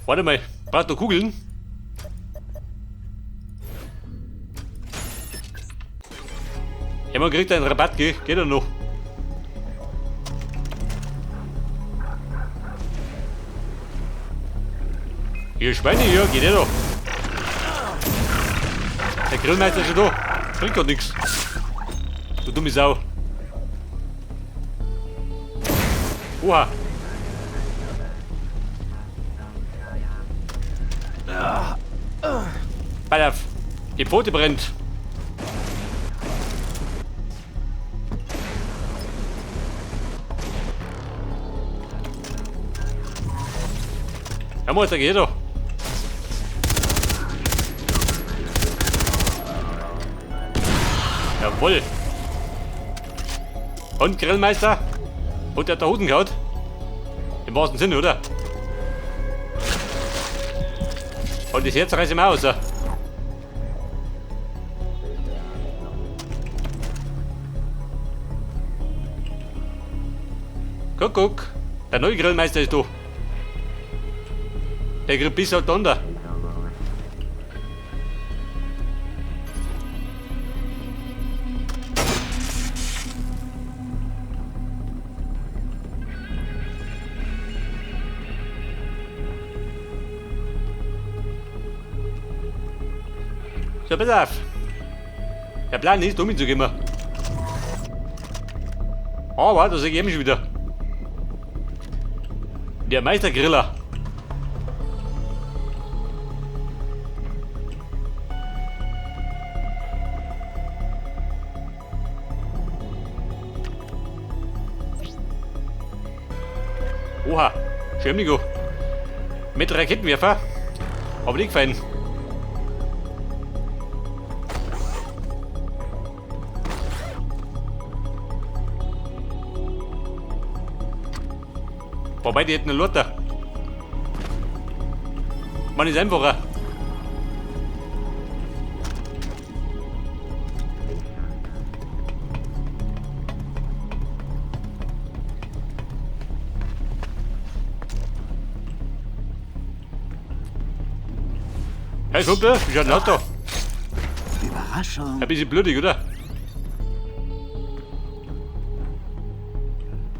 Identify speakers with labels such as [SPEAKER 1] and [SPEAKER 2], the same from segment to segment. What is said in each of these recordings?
[SPEAKER 1] Warte mal, braucht noch Kugeln? Ja, man kriegt einen Rabatt, gell? Geht doch noch. Ihr Schweine hier, geht eh doch. Der Grillmeister ist schon da. Bringt doch nichts. Du dumme Sau. Oha. Pass auf. Die Pfote brennt. Ja, muss, da geht doch. Jawohl. Und Grillmeister? Und der hat da Hosen gehauen? Im wahrsten Sinne, oder? Und das Herz reißt ihm aus. Guck, guck. Der neue Grillmeister ist da. Der kriegt bis halt unter. So, pass auf. Der Plan ist, um zu gehen. Aber da sehe ich eben schon wieder. Der Meistergriller. Oha, Schirmnigo. Mit Raketenwerfer. Aber nicht gefallen. Wobei, die hätten eine Lurter. Man ist einfacher. Hey Kumpel, wie schaut denn aus da?
[SPEAKER 2] Überraschung.
[SPEAKER 1] Ein bisschen blutig, oder?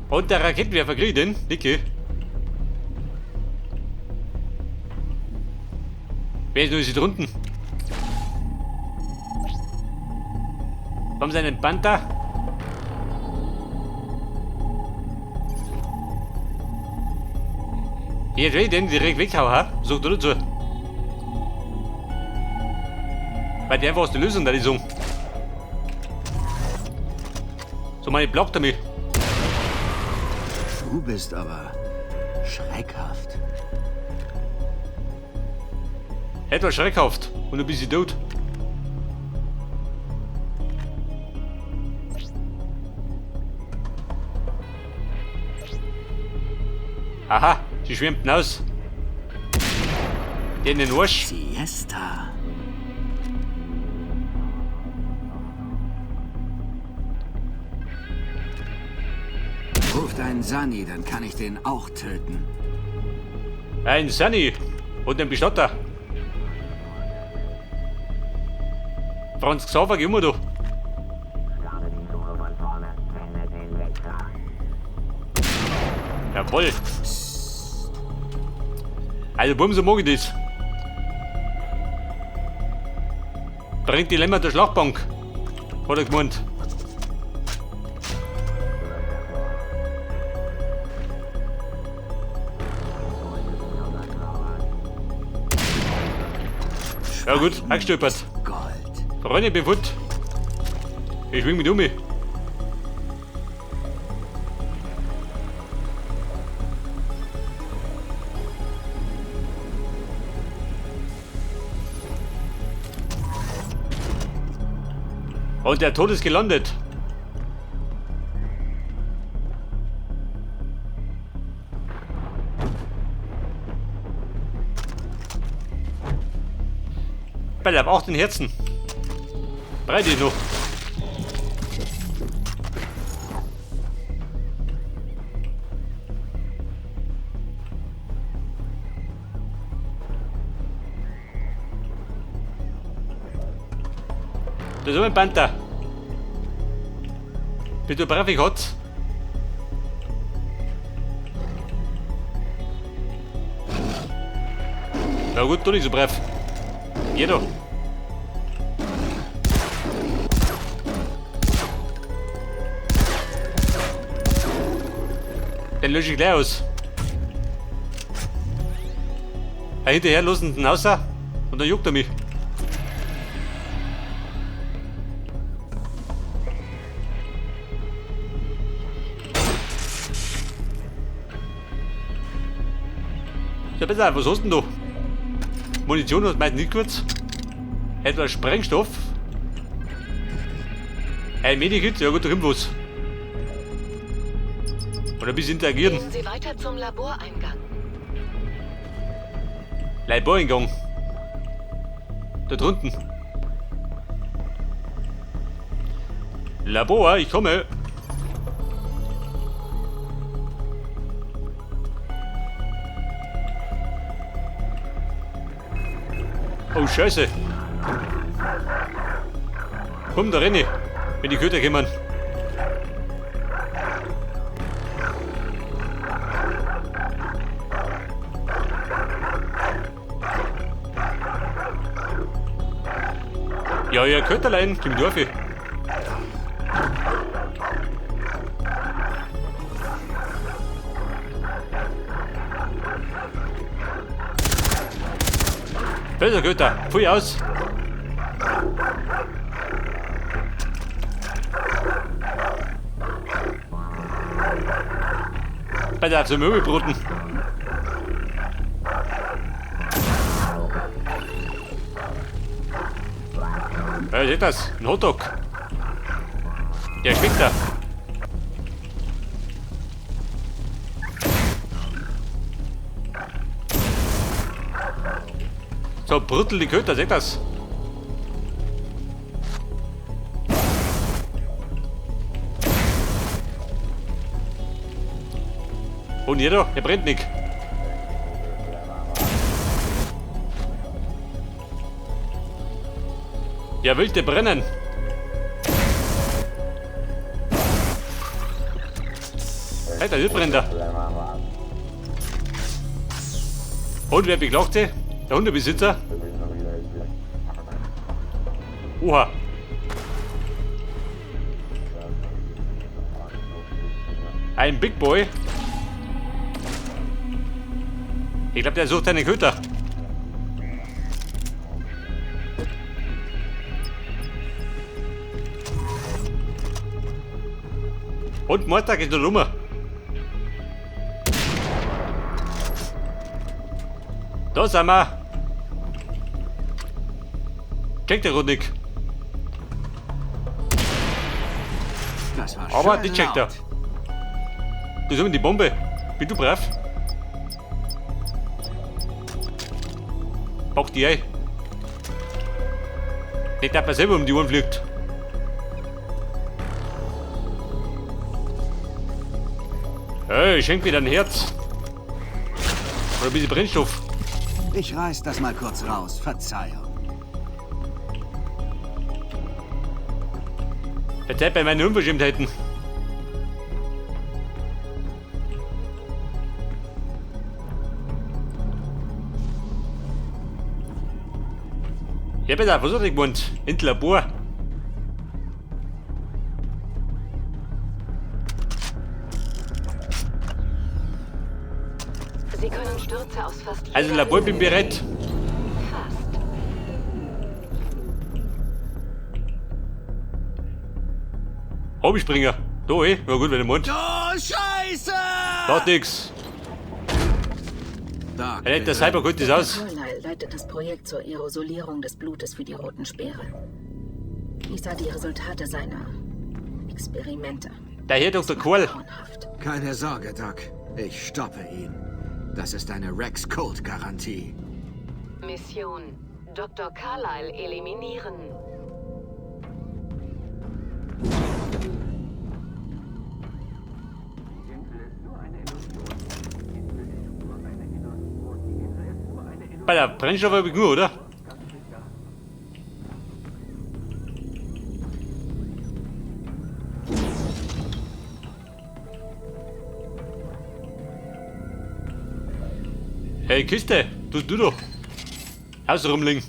[SPEAKER 1] Und der Raketenwerfer krieg ich den? Dicke. Wer ist nun hier drunten? Haben Sie einen Panther? Hier, will ich den direkt weghauen, ha? Sucht oder zu. Weil die einfach aus der Lösung da die so. So, meine blockt er mich.
[SPEAKER 2] Du bist aber schreckhaft.
[SPEAKER 1] Etwas schreckhaft und ein bisschen tot. Aha, sie schwimmt hinaus. Den in den Arsch.
[SPEAKER 2] Siesta. Ruft einen Sunny, dann kann ich den auch töten.
[SPEAKER 1] Ein Sunny und ein Bestatter. Franz Xaver, geh immer da. Jawohl. Also, Bumse mag ich das. Bringt die Lämmer der Schlagbank. Hat er gemeint. Ja gut, eingestolpert.
[SPEAKER 2] Gold.
[SPEAKER 1] Freunde, ich bin fort. Ich schwing mich um. Und der Tod ist gelandet. Bleib auch den Herzen. Breit ihn noch. Da ist auch ein Panther. Bist du brav, ich hat's. Na gut, doch nicht so brav. Jeder. Den lösche ich gleich aus. Ja, hinterher lassen den raus und dann juckt er mich. Ja, besser, was hast du denn da? Munition hat meint nicht kurz. Etwas Sprengstoff. Ein Medikit, ja gut, da kommt was. Oder ein bisschen interagieren.
[SPEAKER 3] Gehen Sie weiter zum Laboreingang.
[SPEAKER 1] Laboreingang. Da drunten. Labor, ich komme. Oh, Scheiße. Komm, da renne ich. Wenn die Köter kommen. Ja, ja, Köterlein, komm durch. Böser Köter, pfui aus. Bei der zum Möbelbruten. Ja, seht das? Ein Hotdog. Der schmeckt da. So, bruttel die Köter, seht das? Und jeder, der brennt nicht. Ja, will der brennen? Alter, der brennt da. Und wer beklagt sich? Der Hundebesitzer? Oha. Ein Big Boy. Ich glaub, der sucht einen Köter. Und Martha geht noch rum. Da sind wir. Checkt der Rudnick.
[SPEAKER 2] Das war
[SPEAKER 1] Aber
[SPEAKER 2] schön
[SPEAKER 1] die checkt er.
[SPEAKER 2] laut.
[SPEAKER 1] Das ist immer die Bombe. Bist du brav? Pack die ein. Nicht, dass man selber um die Ohren fliegt. Hey, schenk mir dein Herz. Oder ein bisschen Brennstoff.
[SPEAKER 2] Ich reiß das mal kurz raus. Verzeihung.
[SPEAKER 1] Verzeiht bei meinen Unverschämtheiten. Ja, bitte, was hat er gemeint? In Labor.
[SPEAKER 3] Sie können Stürze aus fast
[SPEAKER 1] Also
[SPEAKER 3] jeder
[SPEAKER 1] Labor bin
[SPEAKER 3] Höhe
[SPEAKER 1] bereit.
[SPEAKER 3] Fast.
[SPEAKER 1] Hobbyspringer. Da, eh. Ja gut, wenn du meint.
[SPEAKER 2] Oh, Scheiße!
[SPEAKER 1] Da nix.
[SPEAKER 2] Doc,
[SPEAKER 1] Er der Cyber holt das aus.
[SPEAKER 4] Carlyle leitet das Projekt zur Aerosolierung des Blutes für die Roten Speere. Ich sah die Resultate seiner Experimente.
[SPEAKER 1] Der Herr Dr. Kohl.
[SPEAKER 4] Grauenhaft.
[SPEAKER 2] Keine Sorge, Doc. Ich stoppe ihn. Das ist eine Rex Cold Garantie.
[SPEAKER 3] Mission: Dr. Carlyle eliminieren.
[SPEAKER 1] Bei der Brennstoff habe ich nur, oder? Hey Kiste, du doch. Haus rumliegen.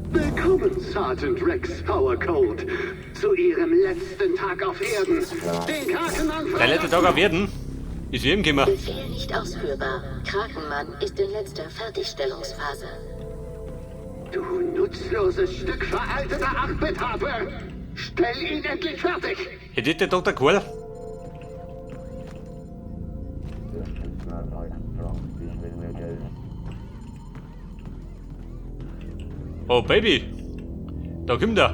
[SPEAKER 5] Willkommen, Sergeant Rex Power Cold, zu Ihrem letzten Tag auf Erden. Den Krakenmann
[SPEAKER 1] Der letzte Tag auf Erden ist jedem gekommen.
[SPEAKER 4] Befehl nicht ausführbar. Krakenmann ist in letzter Fertigstellungsphase.
[SPEAKER 5] Du nutzloses Stück veralteter 8-Bit-Hardware! Stell ihn endlich fertig!
[SPEAKER 1] Hätte der Dr. Karl? Oh Baby, da kommt er.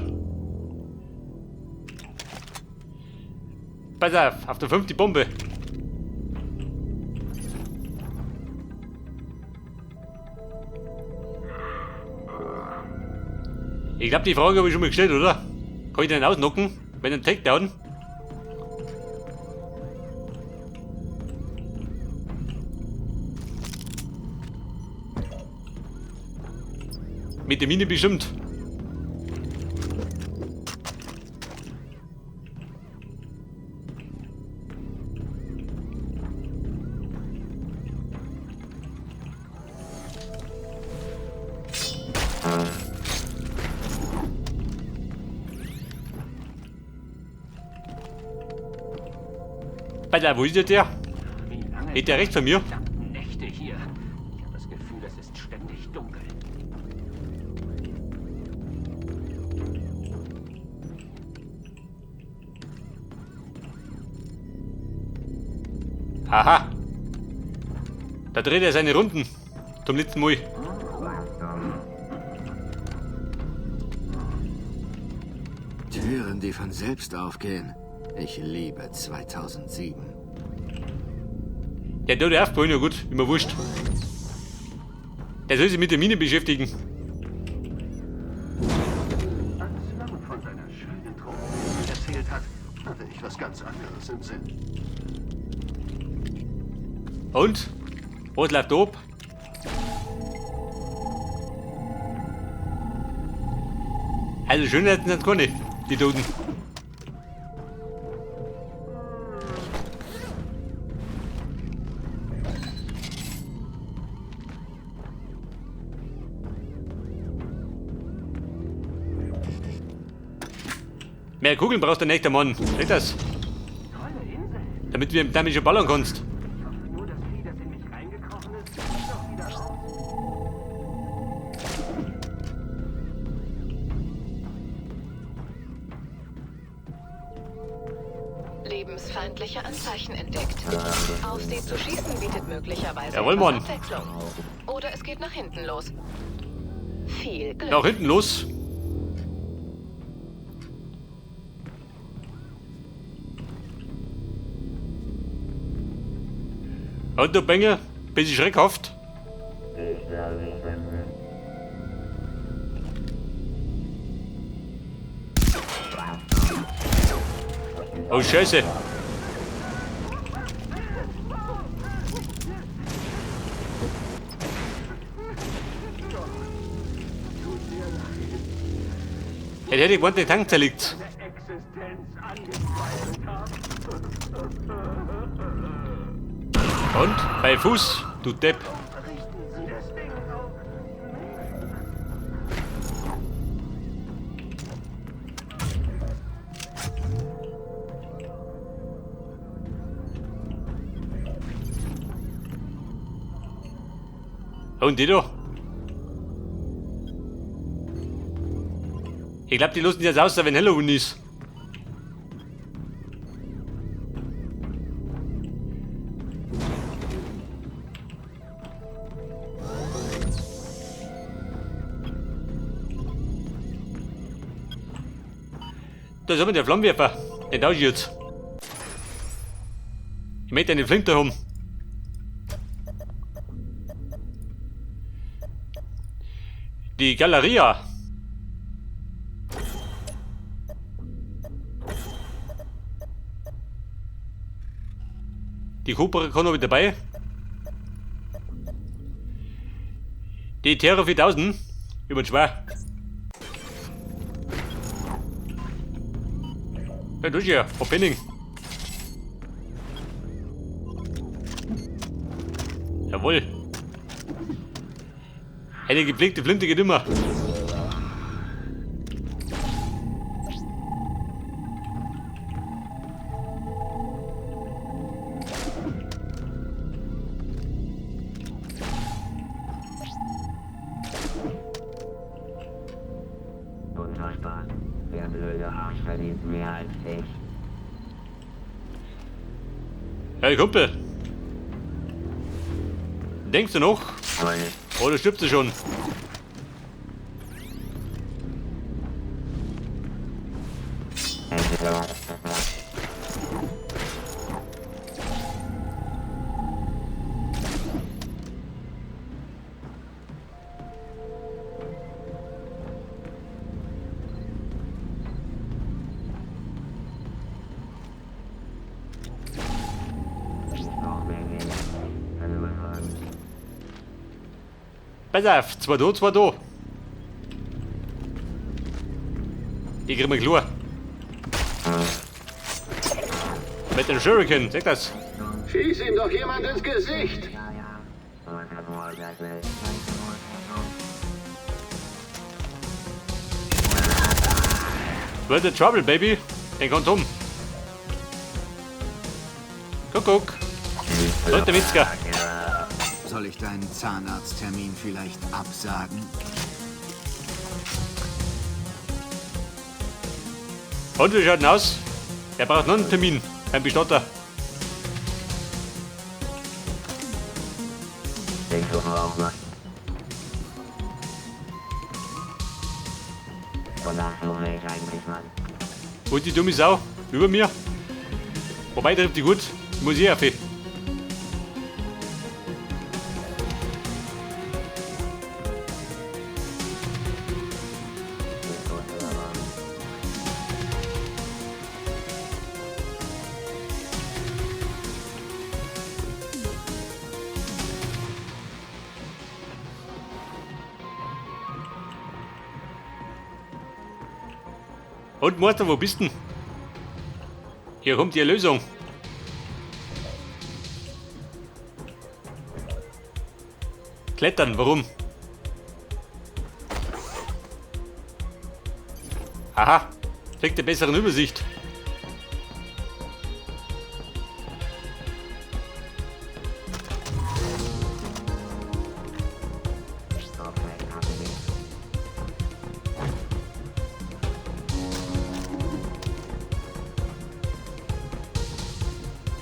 [SPEAKER 1] Pass auf, auf der 5 die Bombe. Ich glaube, die Frage habe ich schon mal gestellt, oder? Kann ich den ausnocken? Wenn ein Takedown? Mit der Mine bestimmt. Alter, wo ist der? Geht der rechts von mir?
[SPEAKER 6] Nächte hier. Ich habe das Gefühl, es ist ständig dunkel.
[SPEAKER 1] Aha. Da dreht er seine Runden. Zum letzten Mal.
[SPEAKER 2] Türen, die von selbst aufgehen. Ich liebe 2007.
[SPEAKER 1] Der tut aufbauen, ja gut, immer wurscht. Der soll sich mit der Mine beschäftigen.
[SPEAKER 5] Als Sloan von seiner schönen Tropeninsel erzählt hat, hatte ich was ganz anderes im Sinn.
[SPEAKER 1] Und? Was läuft ab? Also schön hätten sie gar nicht, die Toten. Mehr Kugeln brauchst du nicht, der Mann. Seht das? Damit du damit schon ballern kannst.
[SPEAKER 6] Ich hoffe nur, das Vieh, das in mich reingekrochen ist, kommt auch wieder raus.
[SPEAKER 3] Lebensfeindliche Anzeichen entdeckt. Auf sie zu schießen bietet möglicherweise
[SPEAKER 1] Jawohl,
[SPEAKER 3] etwas
[SPEAKER 1] Mann.
[SPEAKER 3] Abwechslung. Oder es geht nach hinten los. Viel Glück.
[SPEAKER 1] Nach hinten los. Und du Bengel, bisschen schreckhaft. Oh Scheiße. Hätte ich gemeint, den Tank zerlegt. Und? Bei Fuß, du Depp. Und die da? Ich glaub, die lassen jetzt aus, wenn Halloween ist. Da ist aber der Flammenwerfer. Den tausche ich jetzt. Ich möchte eine Flinte haben. Die Galeria. Die Cobra kann noch mit dabei. Die Terra 4000. Über schwer. Ja, du ja, Frau Penning. Jawohl. Eine gepflegte Flinte geht immer.
[SPEAKER 6] Unfassbar. Der blöde Arsch verdient mehr als ich.
[SPEAKER 1] Hey Kumpel. Denkst du noch? Oder stirbst du schon? Pass auf, 2 da, 2 da. Die kriegen wir klar. Mit dem Shuriken, sag das.
[SPEAKER 5] Schieß ihm doch jemand ins Gesicht.
[SPEAKER 1] World the Trouble, Baby. Den kommt um. Kuckuck. Und der Witzka.
[SPEAKER 2] Soll ich deinen Zahnarzttermin vielleicht absagen?
[SPEAKER 1] Und wie schaut denn aus? Er braucht noch einen Termin, ein Bestatter. Und die dumme Sau über mir. Wobei trifft die gut. Muss ich auf. Und Meister, wo bist denn? Hier kommt die Erlösung. Klettern, warum? Aha, kriegt eine bessere Übersicht.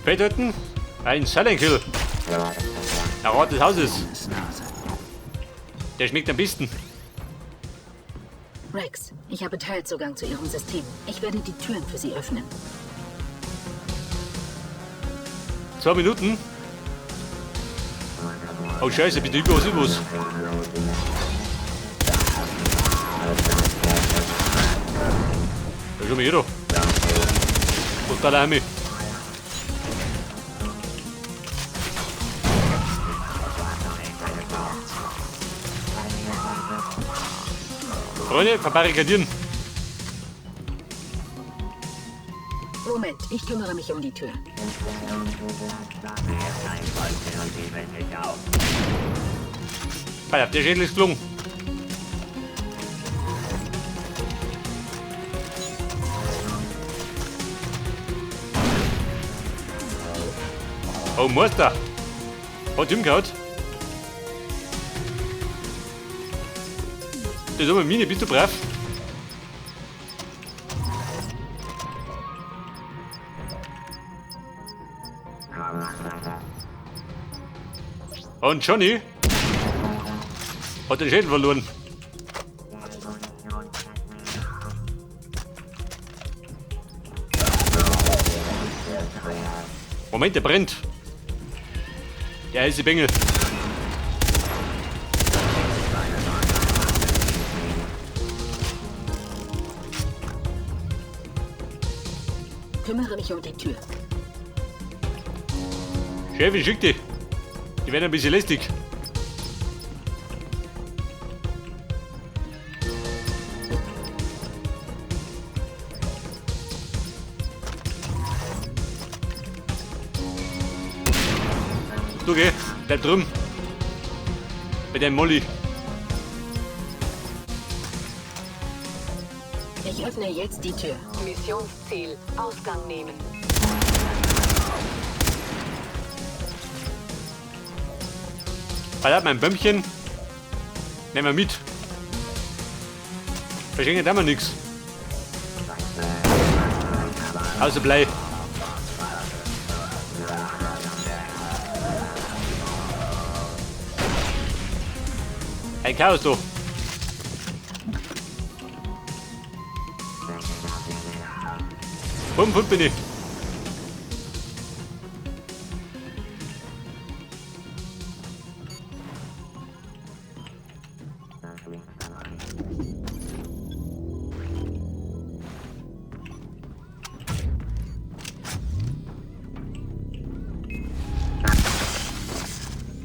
[SPEAKER 1] Feldhütten, ein Silent Hill. Der Rat des Hauses. Der schmeckt am besten.
[SPEAKER 4] Rex, ich habe Teilzugang zu Ihrem System. Ich werde die Türen für Sie öffnen.
[SPEAKER 1] 2 Minuten. Oh Scheiße, bitte über was, über was. Da schon mal hier da. Total Heime. Freunde, verbarrikadieren.
[SPEAKER 4] Moment, ich kümmere mich um die Tür.
[SPEAKER 1] Alter, der Schädel ist gelungen. Oh, Meister. Hat ihm gehauen. Das ist aber Mine, bist du brav? Und Johnny hat den Schädel verloren. Moment, der brennt. Der heiße Bengel.
[SPEAKER 4] Kümmere mich um die Tür.
[SPEAKER 1] Chefin, schick die. Die werden ein bisschen lästig. Du geh, bleib drüben. Bei deinem Molly.
[SPEAKER 4] Ich öffne jetzt die Tür.
[SPEAKER 3] Missionsziel. Ausgang nehmen.
[SPEAKER 1] Alter, mein Bömmchen. Nehmen wir mit. Verschenken da mal nix. Also Blei. Ein Chaos, du. Bumm, bin ich.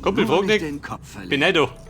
[SPEAKER 1] Kumpel,
[SPEAKER 2] Nur
[SPEAKER 1] frag
[SPEAKER 2] nicht
[SPEAKER 1] nicht.
[SPEAKER 2] den Kopf
[SPEAKER 1] Bin
[SPEAKER 2] verlieren.
[SPEAKER 1] nicht da.